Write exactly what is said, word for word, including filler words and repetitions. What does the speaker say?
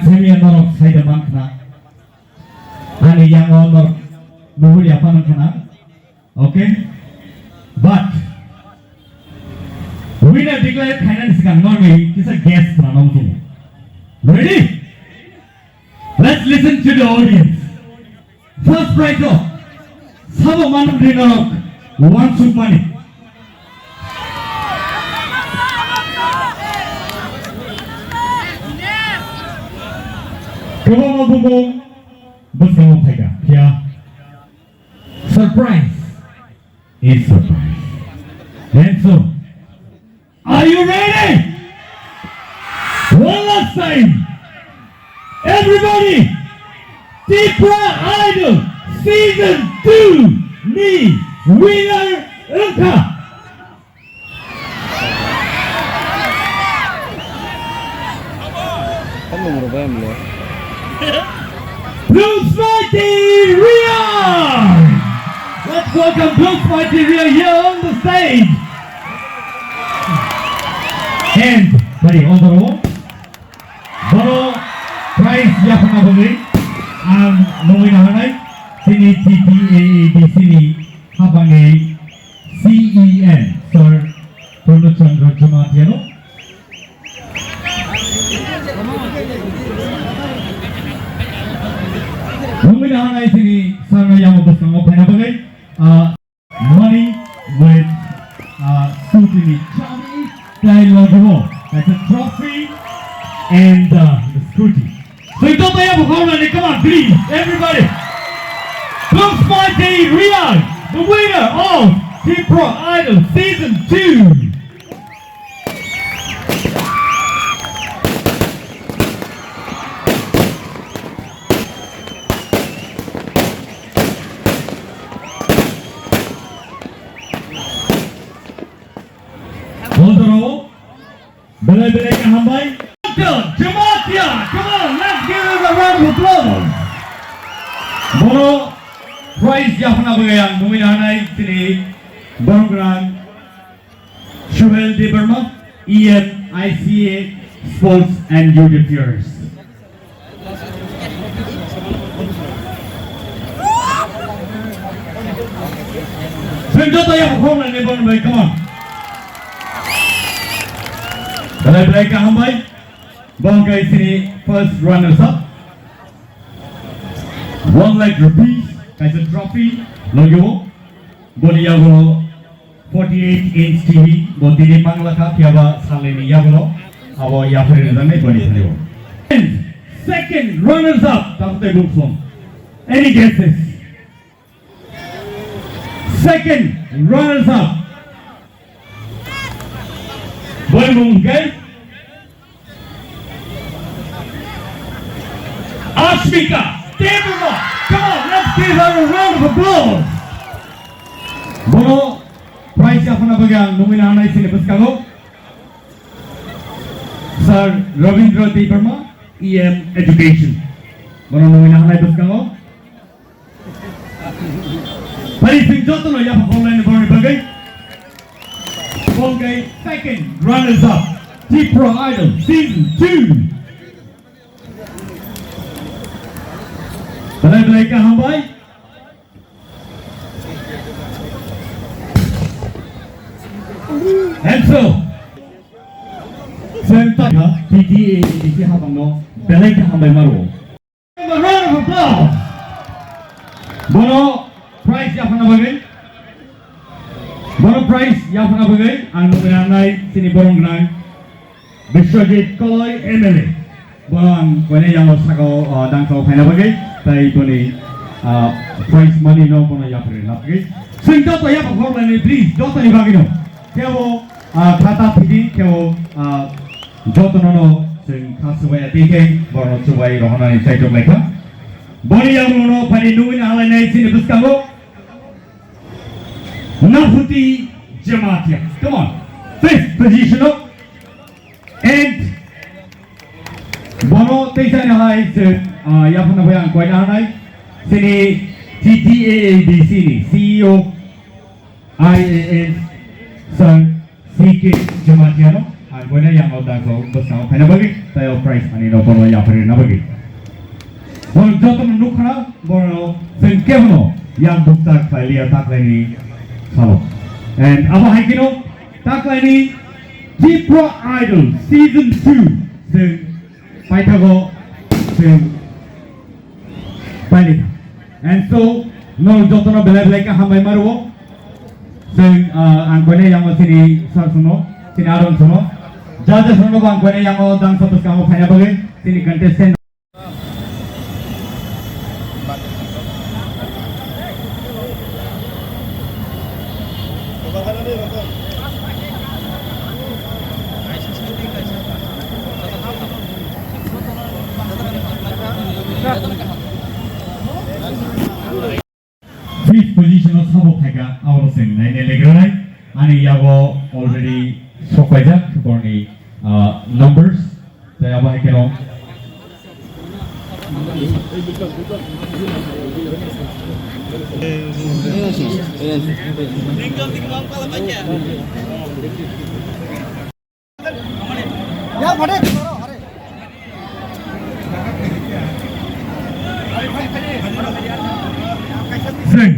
Semi norok saida man khna. Ani yango norok nuhur ya pan khna. Okay? But winner declare khainani sikang norni kisa guess khna nang tongo. Ready? Let's listen to the audience. First prize o sabo manwi norok wansukmani. Kwbangma bumung bwskango phaikha, phiya surprise is surprise. And so, are you ready? One last time. Everybody, Tipra Idol Season two ni winner wngkha. Blue Smarty Real! Let's welcome Blue Smarty Real here on the stage. And, buddy, overall, bono prize yaphana bagwi ang nungwi nahanai chini T T A A D C ni hapangni C E N, Sir Purno Chandra Jamatia no. Nungwi nahanai chini sir no yango bwskango phaina bagwi, ah, money with, uh, scooty-ni chabi, tei logibo, that's a trophy and, uh, the scooty. So, ito tayo bukaw na ni, come on, please, everybody. Blue Smarty Real, the winner of Tipra Idol Season two. Bontorao belai belai khe hambai. Jamatia, come on, let's give him a round of applause. Bono prize yaphana bagwi ang nungwi nahanai chini borok gwnang Suhel Debbarma, E M I C A, Sports and Youth Affairs. Chwng joto yaphang khoroknwi ni borok bai, come on. Belai belai kaham bai. Bo wngkha chini first runners up. One lakh rupees, kaisa trophy, logi o. Boni yago forty-eight inch T V, bo tini mangla kha, phiya ba salni yago abo yaphari rwjaknai boni thani o. And second runners up, tabuk tei buk song. Any guesses? Second runners up. Boni mung khe Ashmika Debbarma. Come on, let's give her a round of applause. Bono prize yaphana bagwi ang nungwi nahanai chini bwskango Sir Ravindra Debbarma, E M Education. Bono nungwi nahanai bwskango. Phai chwng jotono yaphang khoroknwi ni borokni bagwi. Bo wngkha second runners up, Tipra Idol Season two. Belai belai kaham bai. And so, chwng takha T T A A D C hapangno belai kaham bai maro. A round of applause. Bono prize yaphana bagwi. Bono prize yaphana bagwi ang nugwi nangnai chini borok gwnang Biswajit Koloi M L A. Bono ang koine yango sakao, ah, dangkao phaina bagwi tai boni, ah, prize money no bono yaphari lapgwi. Chwng joto yaphang khoroknwi please, jotoni bagwino. Kebo, ah, khata thidi, kebo, ah, jotono no chwng kha subaya tei khe borok chubai rohornani chaitok laikha. Boni yagulono phani nugwi nahalainai chini bwskango Naphuti Jamatia. Come on. Fifth position o. And bono teisa ni hai se, ah, yaphana bai ang koina hanai. Chini T T A A D C ni C E O, I A S, Sir C K Jamatia no, ah, Ang koine yang o dangsa bwskango phaina bagwi, tei o prize ani no bono yapharina bagwi. Borok jotono nukha, borok chwng kebono yang bukcha khlailiya taklaini salo. And abo hai kheno taklaini Tipra Idol Season two chwng paithago chwng pailika. And so, no jotono belai belai khe hambai mario. Chwng, ah, ang koine yang o chini sir sono, chini aron sono. Judges rokno bo ang koine yang o dangsa bwskango phaina bagwi chini contestant. Fifth position o sabo phaikha, abo chwng naina legranai. Ani yago already sokpaijak borni, ah, numbers. Tei abo hai kheno. Swing.